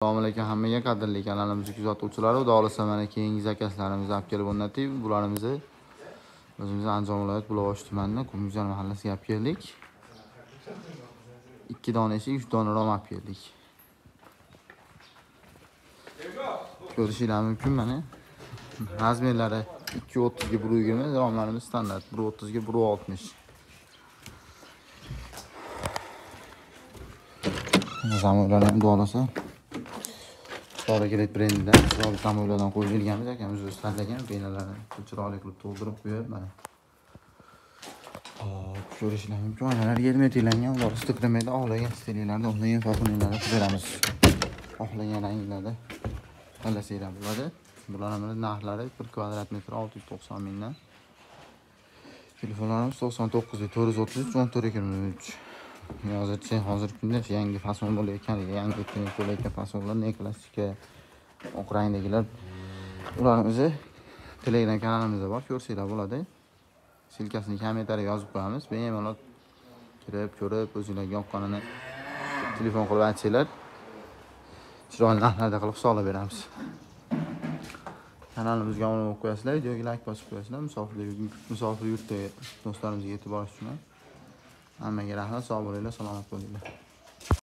Assalomu alaykum hammaga qadrli kanalimizni kuzatuvchilari. Xudo xolasa mana keyingi zakazlarimizni olib kelib o'rnatdik. Bularimizni o'zimiz Andijon viloyati Buloqboshi tumanini Qumguzar mahallasiga olib keldik. 2 dona eshik, 3 dona rom olib keldik. Ko'rishinglar mumkin mana. Razmerlari 2.30 ga 1.20, romlarimiz standart 1.30 ga 1.60. Zamoylar ham xudo xolasa To'g'ri brendidan chiroyli zamoylardan qo'yib berganmiz, akamiz o'zi tanlagan benalarni chiroyli qilib to'ldirib qo'yib mana. Hop, ko'rishinglar mumkin. Oynalar germetiklangan, ular stiklamada xohlagan stillarda, xohlagan fasonlarda qilib beramiz. Xohlagan ranglarda tanlasanglar bo'ladi. Bularning narxlari 1 kvadrat metr 690 mingdan. Telefonlarimiz 99 433 14 23. Hozircha hozirgi kunda yangi fason bo'layotgan, yangi trend bo'layotgan fasonlar, ne klassika oq rangdagilar. Ularimizni Telegram kanalimizda bor, ko'rsanglar bo'ladi. Silkasini kommentariyaga yozib qo'yamiz. Bemalol kirib, ko'rib, o'zingizlarga yoqqanini telefon qilib aytsanglar, chiroyli narxlarda qilib hisoblab beramiz. Kanalimizga obuna bo'lib qo'yasizlar, videoga like bosib qo'yasizlar. Musofir yurtdagi do'stlarimizga yetib borish uchun. Hammaga rahmat, sog' bo'linglar, salomat bo'linglar.